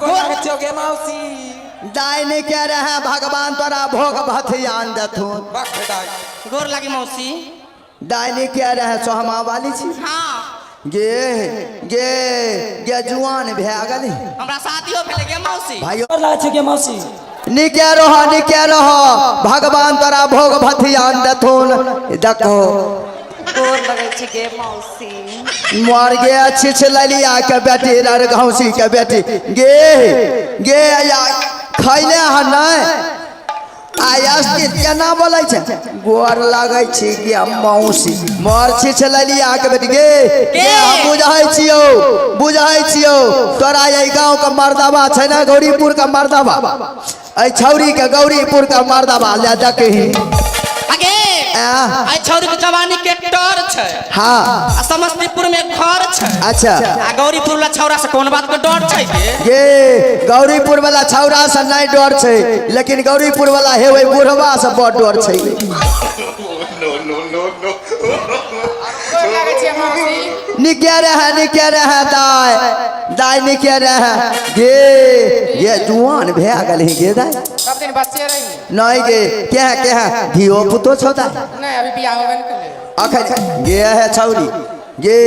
गोर लागै छियौ गे मौसी। दाय निके रहे, भगवान तोरा भोग भथियान देथुन। बक दाय। गोर लागी मौसी। दाय निके रहे, सोहमा वाली छी? हाँ। गे गे गे, जुआन भए गेली। हमरा शादियो भेलै गे मौसी। भाइयो। गोर लागै छियौ गे मौसी। निके रह, निके रह, भगवान तोरा भोग भथियान देथुन। देखो। गोर लगै छी गे मौसी। मर गे छिछललिया के बेटी, ररघौसी के बेटी, गे गे या खैले हन नहि आय केना बोलै छै? गोर लागै छी गे मौसी। मर छिछललिया के बेटी, गे गे, हम बुझै छियौ, बुझै छियौ तोरा। एहि गाँव के मर्दाबा छै ने, गौरीपुर के मर्दाबा, एहि छौरी के गौरीपुर के मर्दाबा ले देखही। अगे। आँ? आई छौरी के जवानी के डर छै। हाँ। आ समस्तीपुर में घर छै। अच्छा। आ गौरीपुर वाला छौरा से कोन बात के डर छै गे? गे, गौरीपुर वाला छौरा से नहीं डर छै, लेकिन गौरीपुर वाला हे ओहि बुढ़वा से बड़ डर छै। गोर लागै छियै मौसी। निके रहे, निके रहे दाय, दाय निके रहे। गे गे, जुआन भए गेलही गे दाय। सब दिन बच्चे रही। नहीं गे, के है, के है, धियो पुतो छौ दाय? नहीं, अभी बियाह होबे ने केलै। अखन गे है छौरी, गे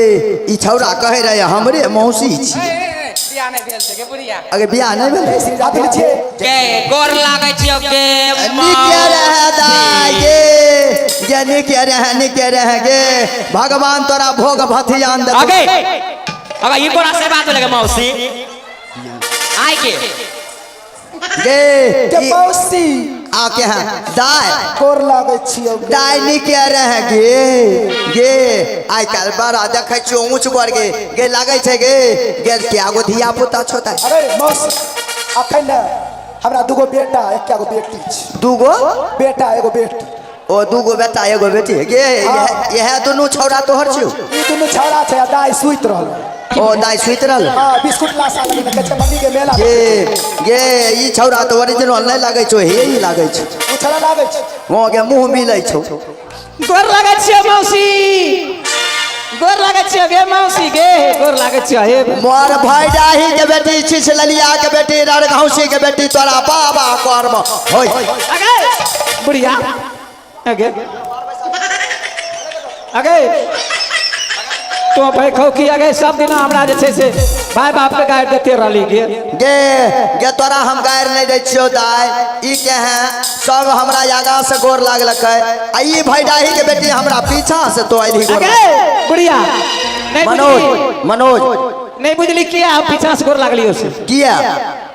ई छौरा कहै रहे हमरे मौसी छी। ए, ए, ए, बियाह नहि भेल छै गे बुढ़िया। अगे, बियाह नहीं भेलै? गे, गोर लागै छियौ गे। निके रहे दाय, गे गे, निके रहे, निके रहे गे, भगवान तोरा भोग भथियान देतौ। अगे अगे, ई कोन आशीर्वाद लगे मौसी आइ के? गे। के ई मौसी। आ के है दाय? गोर लागै छियौ गे। दाय निके रहे गे। गे, आइ काल्हि बड़ा देखै छियौ ऊँच बर गे। गे, लागै छै गे गे, क्या गो धिया पुता छौ दाय? अरे मौसी, अखन ने हमरा दूगो बेटा, एक गो बेटी छै। दूगो बेटा, एगो बेटी। ओ, दूगो बेटा एगो बेटी गे। इएह दुनू छौड़ा तोहर छियौ? ई दुनू छौड़ा छै आ दाइ सुति रहल। ओ, दाय सुति रहल। हाँ, बिस्कुट लासा लगेने कहै छै मम्मी के मेला। गे गे, ई छौड़ा तऽ ओरिजिनल नहि लागै छौ, हे ई लागै छौ। ओ छौड़ा लागै छै। वहाँ के मुँह मिलै छौ। गोर लागै छियै मौसी, गोर लागै छियै गे मौसी, गे गोर लागै छियै हे। मोर भाई डाही के बेटी, छिछललिया के बेटी, रड़घौसी के बेटी, तोरा बाबा कर्म होय। अगे बुढ़िया, अगे अगे, तो भाई खौ की अगे, सब दिन हमरा जे छै से भाई बाप के गारि देते रहली गे। गे गे, तोरा हम गारि नहि दै छियौ दाय। ई के हैं सब हमरा आगा से गोर लागलकै आ ई भैडाही के बेटी हमरा पीछा से तो अइली गोर। अगे बुढ़िया, नहीं मनोज। बुझली? मनोज। नहीं बुझली किया हम पीछा से गोर लागलियो से? किया?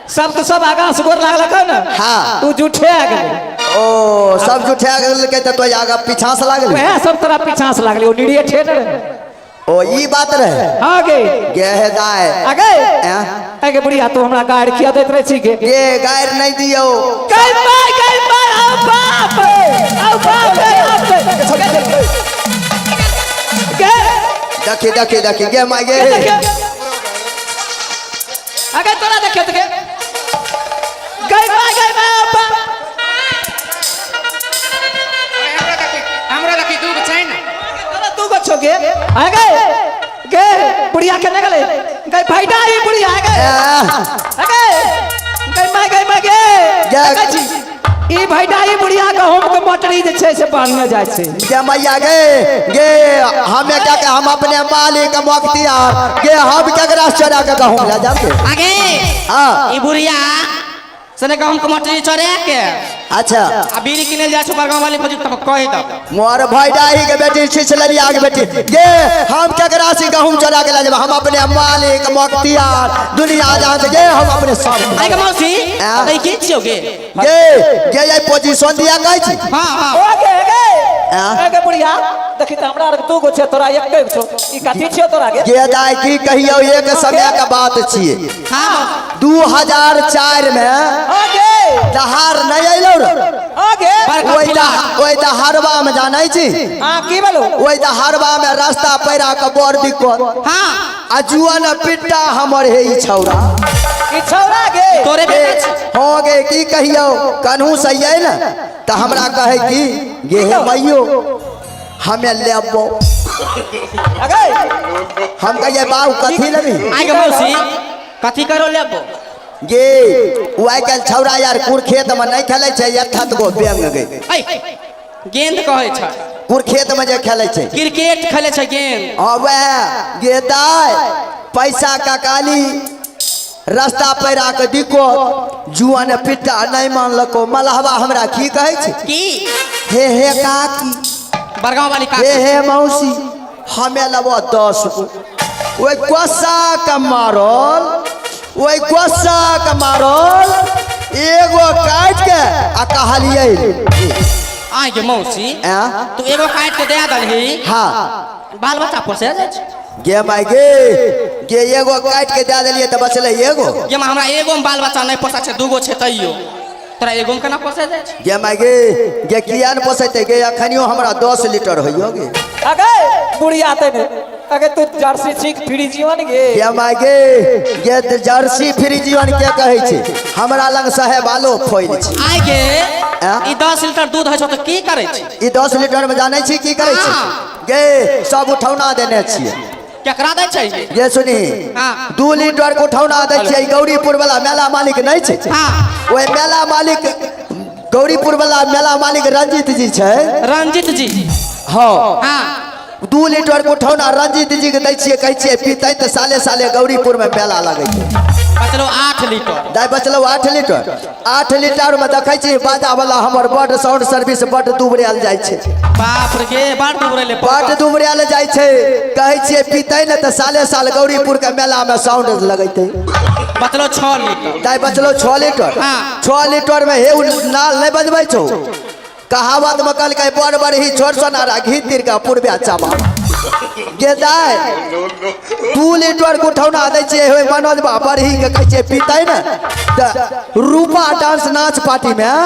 सब तो सब आगा से गोर लागलक ने। हाँ। तू झूठे आ गेलै। ओ, सब जुठा गेलकै तऽ तो आगा पीछा से लागल। वएह सब तोरा पीछा से लागली, ओ निड़िए ठे ने रहे। ओ, ई बात रहे। हाँ गे। गे हे दाय। अगे। आँ? अगे बुढ़िया, तू हमरा गारि किया दैत रहै छी गे? गे, गारि नहि दियौ। गई माय, गई माय, आओ बाप, आओ बाप रे, बाप रे। गे। देखी देखी देखी गे माय गे। गे देखियो। अगे, तोरा देखियो तो गे। गई माय, गई माय, आओ बाप। अरे, हमरा देखी, हमरा देखी, दूगो छै ने। तोरा दू गो छौ गे। अगे गे बुढ़िया के गेलै गई भाईडा ई बुढ़िया गे। आह, अगे गई माय, गई माय गे। गे। देखै छी ई भाईडा ई बुढ़िया गहूम के मोटरी जे छै से बान्हने जाइ छै। गे मैया गे, गे हमें क्या के हम अपने मालिक मुख्तियार गे, हम केकरा से चोरा के गहूम ले जाब गे? आगे। हाँ। ई बुढ़िया सने गहूम के मटरी चोरे के अच्छा। आ बीड़ी किने जाइ छौ बड़गांव वाली फौजी तब कहि दब। मोर भाई के बेटी, छिछलरिया के बेटी गे, हम केकरा से गहूम चोरा के ले जाब? हम अपने मालिक मुख्तियार, दुनिया जहान से गे, हम अपने सब। आइ के मौसी। आँ? तऽ ई की छियौ गे? गे गे, ये पोजीशन दिया कहै छी। हाँ हाँ। ओ गे गे। आँ? गे बुढ़िया, देखी तऽ हमरा आर दू गो छै, तोरा एके गो छौ, ई कथी छियौ तोरा गे? गे दाय, की कहियौ, एक समय के बात छियै। हाँ। 2004 में हाँ गे। दहार नहीं अयलौ रे। हाँ गे। बड़का ओहि फिला। ओहि दहारवा में जानै छी? हाँ, की बोलू? ओहि दहारवा में रास्ता पैरा के बड़ दिक्कत। हाँ। आ जुअन पिट्टा हमर हे ई छौड़ा। ई छौड़ा गे? तोरे बेटा छी? हो गे, की कहियौ, कन्हू से अइयै ने तऽ हमरा कहै की गे हे मैयो, हमे लेबो। अगे। हम कहियै, बाबू, कथी लेबही? आइ के मौसी, कथी करो लेबो? गे ओ आइ काल्हि छौड़ा यार कुरखेत में नहीं खेलै छै, 8 गो बेंग गे। ऐ गेंद कहै छै। कुरखेत में जे खेलै छै, क्रिकेट खेलै छै गेंद। हाँ वएह गे दाय पैसा ककाली रास्ता पैरा के दिको जुआन पिट्टा नहीं मानलको। मलहवा हमरा की कहै छै? की हे हे काकी, बड़गांव वाली काकी, हे हे मौसी, हमें लेबो 10 गो। ओहि कोसा के मारल, ओहि कोसा के मारल एगो काटि के आ कहलियै आइ गे मौसी तू एगो काटि के दे दलही। हाँ बाल बच्चा पोसे जाइ छै। गे माय गे गे एगो काटि के दे देलियै तऽ बचलै एगो। गे हमरा एगो में बाल बच्चा नहीं पोसा छै, दूगो छै तैयो तोरा एगो में केना पोसे जाइ छै? गे माय गे गे किया ने पोसेतै गे, अखनियो हमरा 10 लीटर होइयो गे। अगे बुढ़िया ते ने अगे तू जर्सी छी फ्रीजियन गे। गे माय गे गे जर्सी फ्रीजियन के कहै छै? हमरा लग साहेबालो फैल छै। आइ गे ई 10 लीटर दूध होइ छौ तऽ की करै छै? ई 10 लीटर में जानै छी की करै छै? गे सब उठौना देने छियै। केकरा दै छै? गे सुनी 2 लीटर के उठौना दै छियै। गौरीपुर वाला मेला मालिक नहीं छै? ओहि मेला मालिक गौरीपुर वाला मेला मालिक रंजीत जी छै। रंजीत जी हाँ 2 लीटर के उठौना रंजीत जी के दै छियै, कहै छियै पीतै तऽ साले साले गौरीपुर में मेला लगै छै। बचलो 8 लीटर। दाइ बचलो 8 लीटर। 8 लीटर में देखै छी बाजा वाला हमर बड साउंड सर्विस बड दुबरायल जाइ छै। बाप रे बड दुबरेले, बड दुबरायल जाइ छै। कहै छियै पीतै ने तऽ साले साल गौरीपुर के मेला में साउंड लगैतै। बचलो 6 लीटर। दाइ बचलो 6 लीटर। 6 लीटर में हे नाल नहीं बजबै छौ। कहावत में कहलकै बड़ बड़ ही छोड़ सोनारा घी तीर के पूर्वे चाबा। गे दाइ 2 लीटर के उठौना दै छियै ओहि मनोज बा बरही के कहै छियै पीतै ने तऽ रूपा डांस नाच पार्टी में,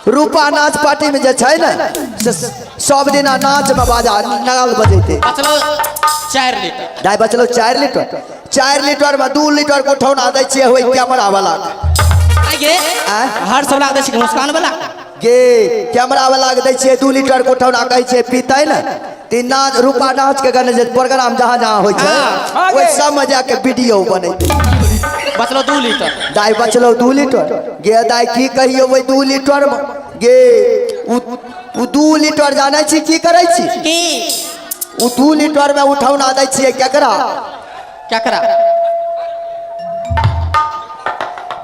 रूपा नाच पार्टी में जे छै ने से सब दिना नाच में बाजा नाल बजेतै। बचलो 4 लीटर। दाइ बचलो 4 लीटर। 4 लीटर में 2 लीटर के उठौना दै छियै ओहि कैमरा वाला के। गे हर सब ला दै छियै मुस्कान वाला गे कैमरा वाला के दै छियै 2 लीटर के उठौना, कहै छियै पीतै ने तीन नाच रूपा नाच के गाने जे प्रोग्राम जहाँ जहाँ होइ छै ओहि सब में जाके वीडियो बनेतै। बचलो 2 लीटर। दाइ बचलो 2 लीटर। गे दाइ की कहियो ओहि 2 लीटर में गे उ 2 लीटर जानै छी की करै छी? की उ 2 लीटर में उठौना दै छियै केकरा? केकरा?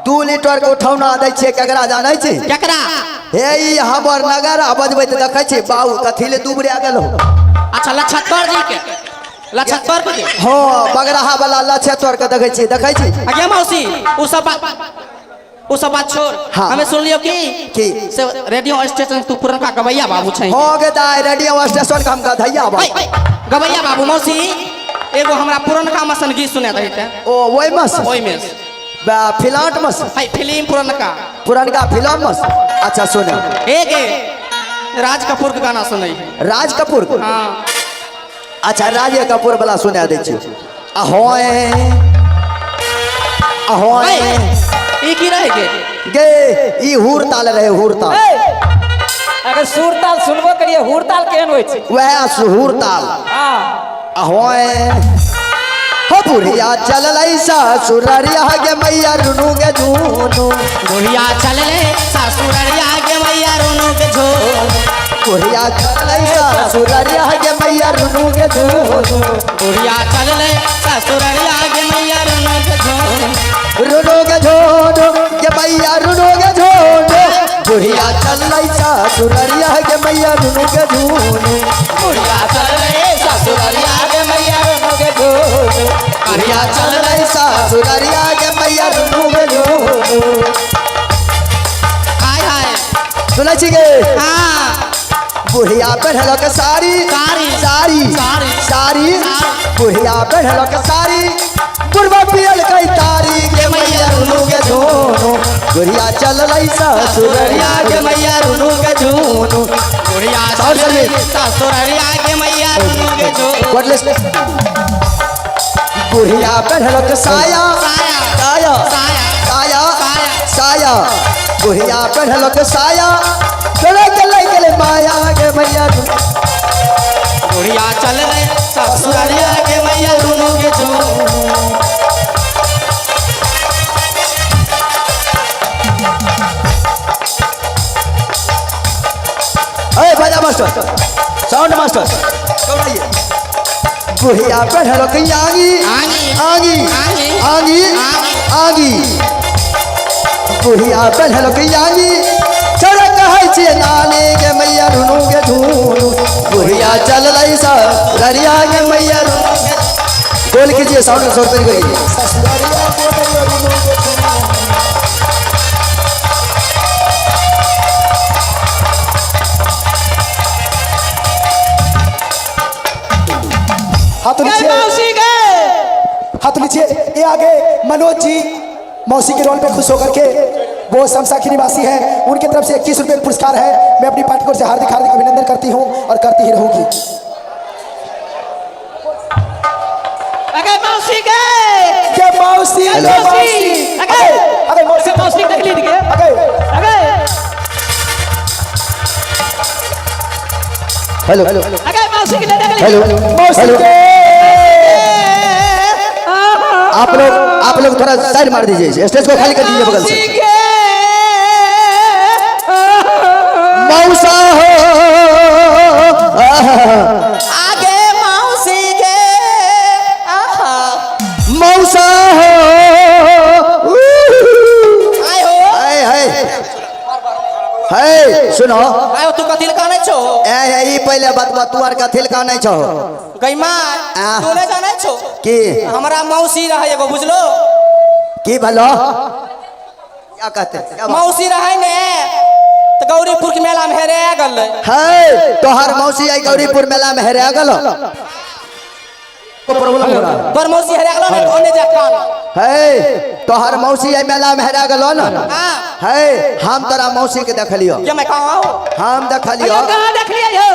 2 लीटर के उठौना दै छियै केकरा जानै छी? केकरा? हे ई हमर नगारा बजबै तऽ देखै छी बाबू कथी ले दुबरा गेल हो। अच्छा लछत्तर जी के, लछत्तर के। हाँ बगराहा वाला लछत्तर के देखै छी, देखै छी। अगे मौसी उ सब बात छोड़। हाँ। हमें सुन लियो की से रेडियो स्टेशन तू पुरनका गवैया बाबू छै। हो गे दाइ रेडियो स्टेशन के हम गधैया बाबू। गवैया बाबू मौसी एगो हमरा पुरनका मसन गीत सुना दही ते। ओ ओहि में से? ओहि में से। बा फिलांट में से? हाय फिल्म पुरनका। पुरनका फिल्म में से? अच्छा सुना। एक राज कपूर के गाना सुनई। राज कपूर? हाँ। अच्छा राज कपूर वाला सुना दै छी। अहोए अहोए ई की रहे गे? गे ई हुर ताल रहे, हुर ताल। अगर सुर ताल सुनबो करिए हुर ताल केहन होइ छै? वएह हुर ताल। हां अहोए हो बुढ़िया चललै ससुररिया गे मैया रुनु गे झूनू। बुढ़िया चललै ससुररिया गे मैया रुनु गे झूनू। बुढ़िया चललै ससुररिया गे मैया रुनु गे झूनू। बुढ़िया चललै ससुररिया गे मैया रुनु गे झूनू। रुनु गे झूनू गे मैया रुनु गे झूनू। बुढ़िया चललै ससुररिया गे मैया रुनु गे झूनू। बुढ़िया चललै ससुररिया गे मैया रुनु गे झूनू। बुढ़िया चललै ससुररिया गे मैया रुनु गे झूनू। हाय हाय सुनै छी गे? हाँ। बुढ़िया पेन्हलक साड़ी साड़ी साड़ी साड़ी। बुढ़िया पेन्हलक साड़ी बुढ़वा पियलकै तारी गे मैया रुनु गे झूनू। बुढ़िया चललै ससुररिया गे मैया रुनु गे झूनू। बुढ़िया चललै ससुररिया गे मैया रुनु गे झूनू। बुढ़िया पेन्हलक साया साया साया साया। बुढ़िया पेन्हलक साया तोरा के लग गेलै माया गे मैया। बुढ़िया चललै ससुररिया गे मैया रुनु गे झूनू। मास्टर, साउंड मास्टर गौराइए। बुढ़िया पहलक आंगी आंगी आंगी आंगी, बुढ़िया पहलक आंगी, छोड़ा कहै छियै नानी गे मैया रुनु गे धुनु, बुढ़िया चललै ससुररिया गे मैया रुनु गे। गोल कीजिए, साउंड 100 रुपये कीजिए। हाथ नीचे, हाथ नीचे। ये आगे मनोज जी मौसी के रोल पे खुश होकर के, वो समसाखी निवासी हैं, उनके तरफ से 21 रुपये पुरस्कार है। मैं अपनी पार्टी को से हार्दिक हार्दिक अभिनंदन करती हूँ और करती ही रहूंगी। अगर मौसी गए के मौसी, के मौसी, अगर अगर मौसी, मौसी देख लीजिए, अगर अगर हेलो अगर मौसी के देख लीजिए, हेलो मौसी हेलो के। आप लोग थोड़ा साइड मार दीजिए, स्टेज को खाली कर दीजिए बगल से। मौसा हो आगे मौसी के, आहा मौसा हो, आय हो हाय हाय हाय, सुनो आय हो, तू कथी लए कानै छो? ए ई पहले बतबा, तू आर कथी लए कानै छो? गई माँ, तू नहीं जानै छो की हमरा मौसी रहै एगो, बुझलो की भलो क्या कहते? मौसी रहै ने तो गौरीपुर के मेला में हेरे गेलै। है तोहर मौसी आई गौरीपुर मेला में हेरे गेलो? प्रॉब्लम हो रहा है। तोहर मौसी हेरे गेलो ने ओने जा कान। है तोहर मौसी आई मेला में हेरा गेलो ना? हां है हम तोरा मौसी के देखलियो। ये मैं कहां हो? हम देखलियो। कहां देखलियो हो?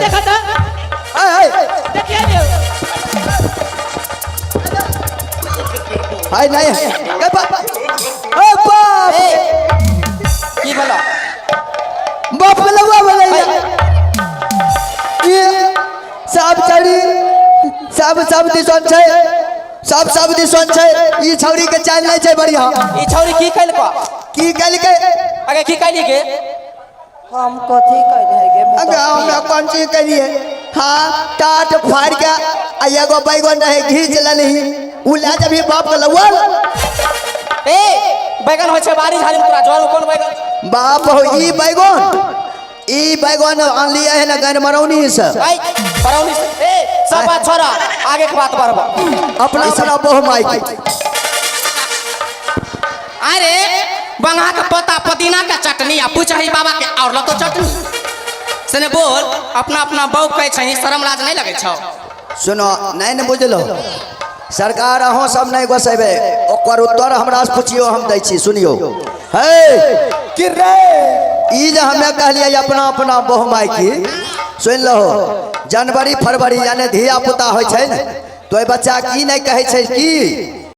देखा था ए देखिए हाय नहीं ए बाप ए बाप की भला बाप के लगवा बोले ये सब चढ़ी सब सब दिसन छै, सब सब दिसन छै। ई छौरी के चाल नहीं छै बढ़िया। ई छौरी की कैलको? की कैलकै? अगे की कैली के? हम कथी कैले गे? अगे हमरा कोन चीज कैलिए? हां टाट फाड़ के आ एगो बैगन रहे घीच लेलही, उ ले जबी बाप के लगवा। ए बैगन होइ छै बारी झाड़ी में, तोरा जर कोन बैगन? बाप हो ई बैगन, ई बैगन आनलिए है ना गन मरौनी से। आई मरौनी से। ए सब बात छोड़ा, आगे के बात बढ़बा। अपना अपना बहु माई के। अरे बंगा के पत्ता पुदीना के चटनी आ पूछही बाबा के और लतो चटनी से ने बोल। अपना अपना बहु कहै छही, शरम लाज नहीं लगै छौ? सुनो नहीं ने बुझलो सरकार, अहों सब नहीं गोसेबे, ओकर उत्तर हमरा से पूछियो, हम दै छी। सुनियो हे कि रे ई जे हमे कहलिए अपना अपना बहु माई की, सुन लहो जनवरी फरवरी यानी धिया पुता होइ छै ने, तो बच्चा की नहीं कहै छै कि